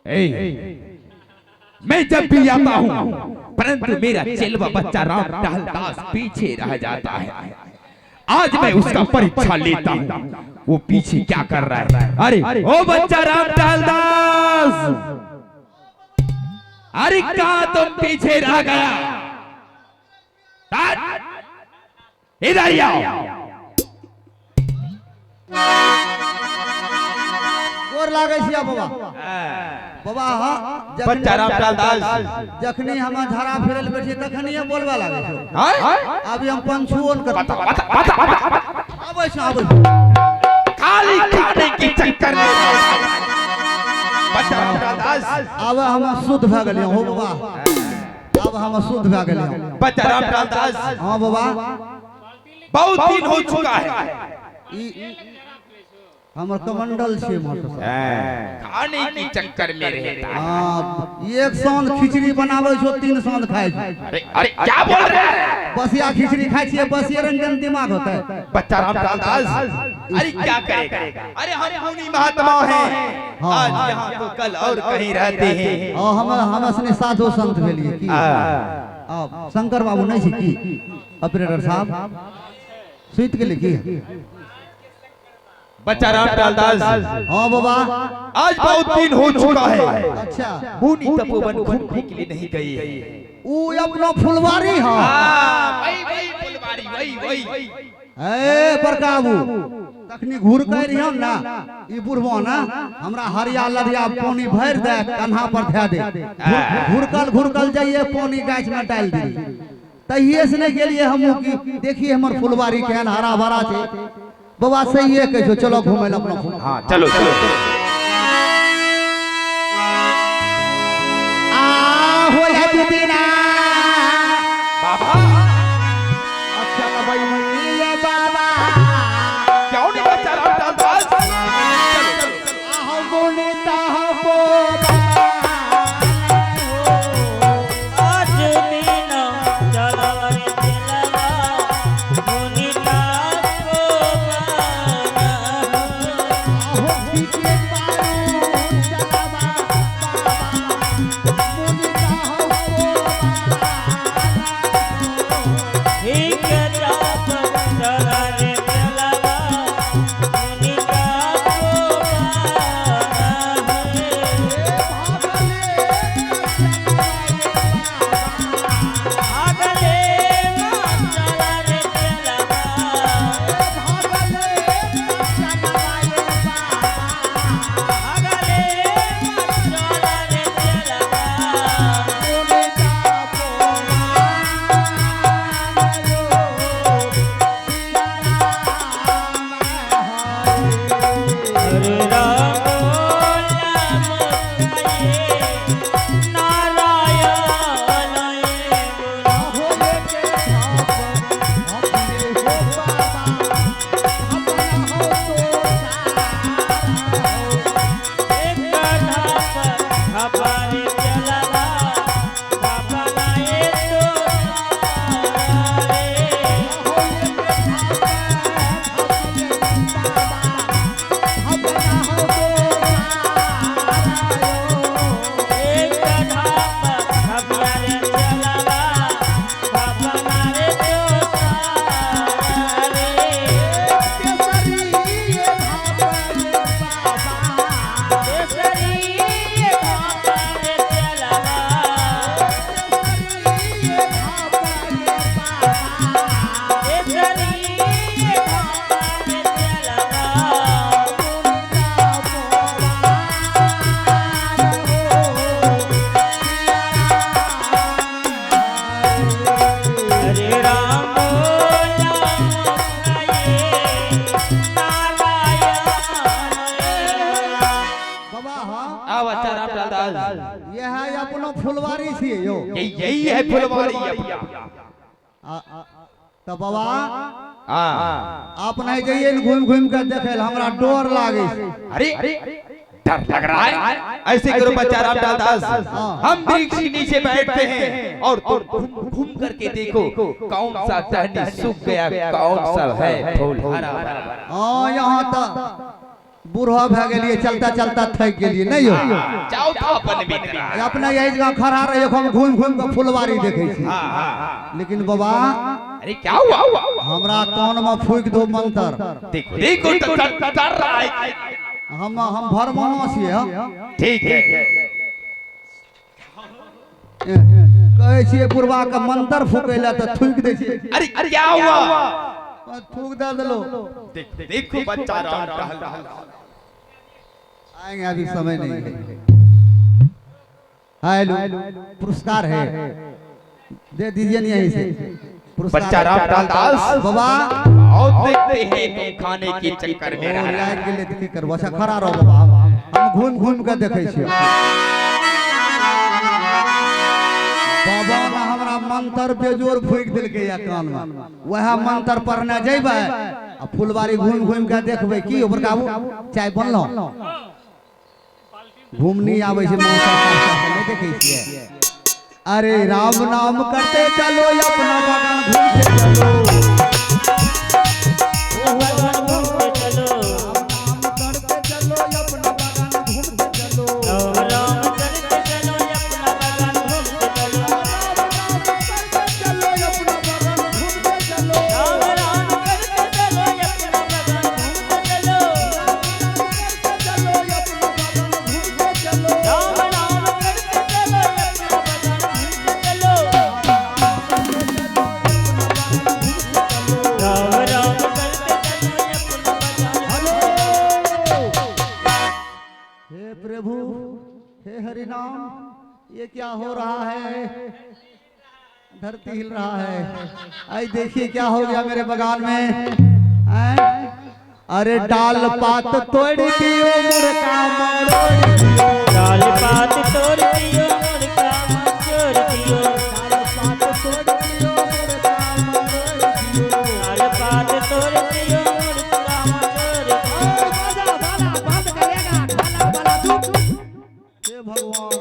ए, मैं जब भी आता हूँ परंतु मेरा चेलवा बच्चा राम टहलदास पीछे रह जाता है। आज मैं उसका परीक्षा लेता हूँ, वो पीछे क्या कर रहा है। अरे ओ बच्चा राम टहलदास, अरे कहा तुम पीछे रह गया? इधर ही आओ। गोर लागै छियै बाबा। बाबा हाँ, बच्चा राम टहलदास, जखनी हम झाड़ा फिरल बैठिए तखनिए बोलबा लागै छौ। हाँ? अभी हम पंछुओ न कर बता बता बता बता। आबै छै, आबै छै। खाली खाने की चक्कर में बच्चा राम टहलदास। आब हम शुद्ध भए गेलियै हो बाबा, आब हम शुद्ध भए गेलियै। बच्चा राम टहलदास। हाँ बाबा। बहुत दिन हो चुका है। ई हमर कमंडल छियै मास्टर साहब। खाने की चक्कर में रहता है। हाँ, एक साँझ खिचड़ी बनाबै छौ, तीन साँझ खाइ छौ। अरे अरे, क्या बोल रहे हैं? बसिया खिचड़ी खाइ छियै, बसिया रंग के दिमाग होतै। बच्चा राम दास, अरे क्या करेगा? अरे हम मुनि महात्मा हैं। हाँ। आज यहाँ तो कल और कहीं रहते हैं। हाँ, हम असने साधु संत भेलियै की। आ, शंकर बाबू नहीं छै की? ऑपरेटर साहब सुति गेलै की? बच्चा राम दास। हाँ बाबा। आज बहुत दिन हो चुका है। अच्छा। मुनि तपोवन घूमने के लिए नहीं गई है। ऊ अपनो फुलवारी है। हाँ, वही वही फुलवारी, वही वही। ए बड़का बाबू, तखनी घूर के रहियन ना ई बुढ़बो ना हमरा हरिया लदिया पानी भरि दे कन्हा पर धए दे, घुरकल घुरकल जाइए, पानी गाछ में डाल दी। तहिए से नहीं गेलिए हमहूँ की देखिए हमर फुलवारी केहन हरा भरा छै। बाबा सहिए कहै छौ, चलो घुमै लए अपना फुल। हाँ, चलो चलो। आ हो दिना। बाबा। अच्छा लबै बाबा। क्यों नहीं बच्चा राम दास, चलो चलो। आहो गुणिता हो। आज दिन चलवर चलवा मुनिता को बाना। आहो पीछे पारू चलवा बाबा मुनिता हो। ठीक जात चलर चलवा मुनिता को बाना। भागले चलर चलवा, भागले चलर चलवा। हरे राम राम नारायण। एक धाप हपारे चलवा बाबा नाये तो सारे। एक धाप हपारे चलवा बाबा नाये तो सारे। केसरी धापारे चलवा, केसरी धापारे चलवा। हरे राम राम नारायण। बाबा हाँ। आ बच्चा राम दास। ये है अपनो फुलवारी छियै यो। यही यही है फुलवारी अपना। तऽ बाबा, हाँ। आप नहीं जाइए ने घूमि घूमि के देखे लए, हमरा डर लागे छै। अरे, डर लग रहा है? ऐसे करो बच्चा राम दास, हम वृक्ष के नीचे बैठते हैं और तुम घूम घूम करके देखो कौन सा टहनी सूख गया, कौन सा है फूल हरा भरा। हाँ, यहाँ तऽ बूढ़ा भए गेलियै, चलता चलता थकि गेलियै, नहि यौ? चौथापन बीत रहा है। अपना यही जगह खड़ा रहियो, हम घूमि घूमि के फुलवारी देखै छी। हाँ हाँ हाँ लेकिन बाबा, अरे क्या हुआ? हमरा कान में फूकि दो मंत्र। देखो देखो, डर रहा है। हम भरमानो छियै, हँ। ठीक है। कहै छियै बुढ़वा के मंत्र फूकै लए तऽ थूकि दै छियै। अरे क्या हुआ? थूक दए देलो। देखो देखो, बच्चा राम टहल आएंगे, अभी समय नहीं है। हेलो, पुरस्कार है, दे दीजिए नहीं यहीं से पुरस्कार। बच्चा राम टहल दास, बाबा, बहुत देखते हैं तुम खाने के चक्कर में ओ रह रहा है। लाइट गेलै तऽ की करबो? अच्छा, खड़ा रहो बाबा, हम घूमि घूमि के देखै छियै। बाबा ने हमरा मंत्र बेजोर फूकि देलकै या कान में। वएह मंत्र पढ़ने जैबै आ फुलवारी घूमि घूमि के देखबै। की हो बड़काबू, चाय बनलो? घूमनी आबै छै मौसम साफ साफ नहि देखै छियै? अरे राम नाम करते चलो, अपना बगान घूमते चलो। बगान घूमते चलो। राम नाम करते चलो, अपना बगान घूमते चलो। राम राम करते चलो, अपना बगान घूमते चलो। करते चलो, अपना बगान घूमते चलो। राम राम करते चलो, अपना बगान घूमते चलो। करते चलो, अपना बगान घूमते चलो। राम राम करते चलो, अपना बगान घूमते चलो। राम राम करते चलो, अपना बगान। हेलो, हे प्रभु, हे हरि नाम, ये क्या हो रहा है? धरती हिल रहा है। आई देखिए, क्या हो गया मेरे बगान में, हैं? अरे डाल पात तोड़ दियो, मुर्गा मरोड़ दियो। डाल पात तोड़ दियो, मुर्गा मचोड़ दियो। डाल पात तोड़ दियो, मुर्गा मरोड़ दियो। डाल पात तोड़ दियो, मुर्गा मचोड़ दियो। हे भगवान,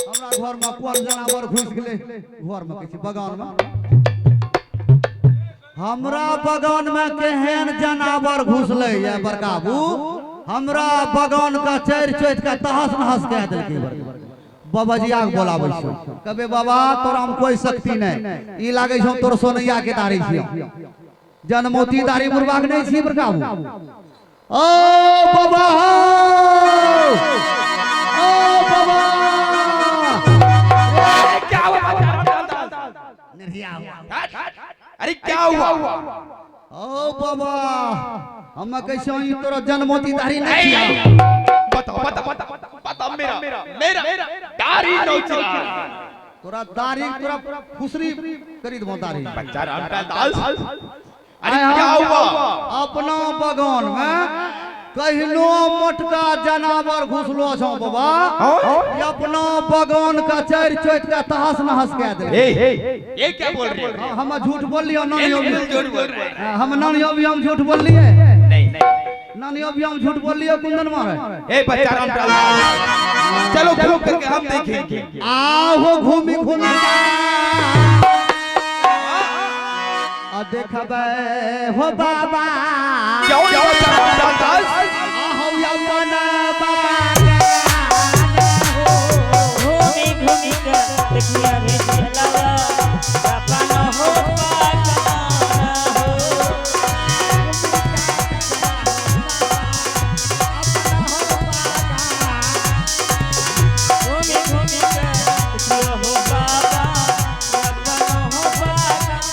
हमरा घर में कोन जानवर घुस गेलै? घर में कहै छी, बगान में। हमरा बगान में केहन जानवर घुसलै या बड़काबू? हमरा बगान का चरि चोति के तहस नहस कए देलकै। बाबाजी आग बोलाबै छै, कबे बाबा, तोरा में कोई शक्ति नहीं। ई लागै छौ तोर सोनैया के दाढ़ी छियौ, जनमौती दाढ़ी बुढ़बाक नहीं छियै। बड़काबू, ओ बाबा हो, ओ बाबा। क्या हुआ बच्चा राम टहल दास? अरे क्या हुआ? ओ बाबा, हम कैसे ई तोरा जनमौती दाढ़ी नहीं छियौ। बताओ बताओ बताओ, मेरा मेरा दाढ़ी नोच रहा। तोरा दाढ़ी, तोरा खुसरी करी देबो दाढ़ी। बच्चा राम टहल दास, अरे क्या हुआ? अपना बगान में कहिनो मोटका जानवर घुसलो छौ बाबा। ई अपना बगान का चरि चोति के तहस नहस कए देलकै। ए, ये क्या बोल रहे हो? हम झूठ बोललियो नानियो? बिल्कुल झूठ बोल रहे हैं। हम नानियो भी हम झूठ बोललिए? नहीं। नानियो भी हम झूठ बोललिए कुंदन मारे? ए बच्चा राम टहल दास, चलो घूम करके हम देखेंगे। आहो, घूमी घूमी आ देखबै हो बाबा। क्यों नहीं बच्चा राम टहल दास? आहो अपना बाबा। घूमी घूमी कर देखिया रे चलावा, सपना हो पागाना हो। घूमी घूमी कर देखिया हो बाबा, सपना हो पागाना।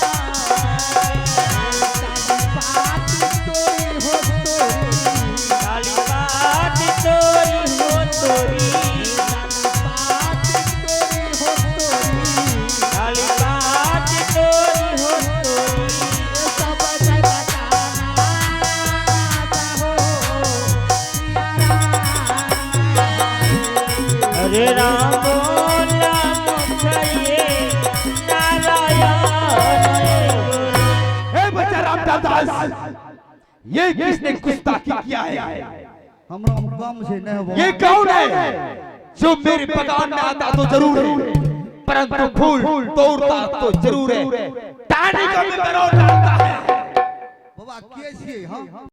काली पात तोरी हो तोरी, काली पात तोरी हो तोरी। हरे राम बोला मुझे नारायण बोलो। ए बच्चा राम टहल दास, ये किसने गुस्ताखी किया है? हमरा गम छै नहि होबो। ये कौन है जो मेरे बगान में आता तो जरूर है, परंतु फूल तोड़ता तो जरूर है, टानी को भी मरोड़ डालता है? बाबा, के छियै हम?